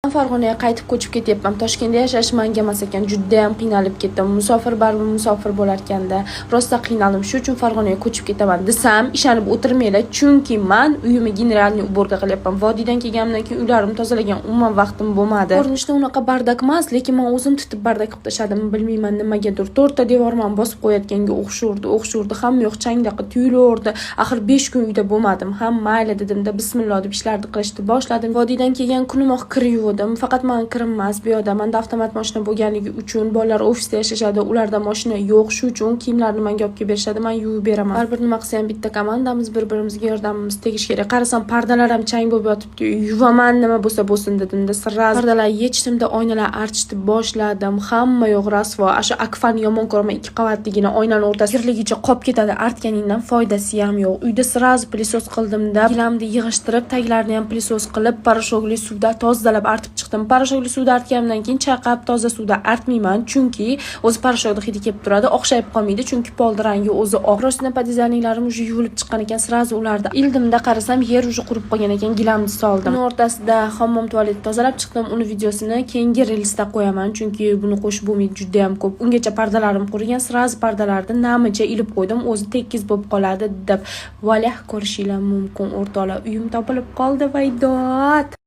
Farg'onaga qaytib ko'chib ketyapman. Toshkentda yashash manga emas ekan. Judayam qiynalib ketdim. Musofir baribir musofir bo'larkanda. Rosa qiynaldim. Shu uchun Farg'onaga ko'chib ketaman desam, ishonib o'tirmanglar, chunki man uyimni генеральный уборка qilyapman. Vodiydan kelganimdan keyin uylarimni tozalagan umuman vaqtim bo'lmadi. Ko'rinishda unaqa бардак emas, lekin man o'zim titib бардак qilib tashladim. Bilmayman nimagadir. To'rtta devorman bosib qo'yayotganga o'xshardi, o'xshardi. Hamma yoq changdaqa tuyulaverdi. Axir 5 kun uyda bo'lmadim. Ha, mayli dedimda, bismillah deb ishlarni qilishni boshladim. Vodiydan kelgan kunimoq kir yuvdim. Faqat mani kirim emas, bu yoqda manda avtomat mashina bo'lganligi uchun bolalar ofisda yashashadi, ularda mashina yo'q. Shu uchun kiyimlarni menga olib kelib berishadi, man yuvib beraman. Baribir nima qilsa ham bitta komandamiz, bir-birimizga yordamimiz tegishi kerak. Qarasam, pardalar ham chang bo'lib yotibdi. Yuvaman, nima bo'lsa bo'lsin dedimda, сразу pardalar yechdimda, oynalar artishni boshladim. Hamma yoq rasvo. Ashu Akfani yomon ko'raman, ikki qavatligini, oynani o'rtasi kirligicha qolib ketadi. Artganingdan foydasi ham yo'q. Uyda сразу пылесос qildimda, gilamni yig'ishtirib, taglarini ham пылесос qilib, порошок li suvda tozalab artib chiqdim. Порошок li suvda artganimdan keyin chayqab toza suvda artmayman, chunki o'zi порошок ni hidi kelib turadi, o'xshayib qolmaydi, chunki polni rangi o'zi oq. Rostdan пододеяльник larim уже yuvilib chiqqan ekan, сразу ularni ildimda, qarasam, yer уже qurib qolgan ekan, gilamni soldim. Uni o'rtasida hammom tualet tozalab chiqdim. Uni videosini keyingi reelsda qo'yaman, chunki buni qo'shib bo'lmaydi, juda ham ko'p. Ungacha pardalarim qurigan, сразу pardalarni namicha ilib qo'ydim, o'zi tekis bo'lib qoladi deb. Valyah, ko'rishinglar mumkin, o'rtoqlar, uyim topilib qoldi, vaydod.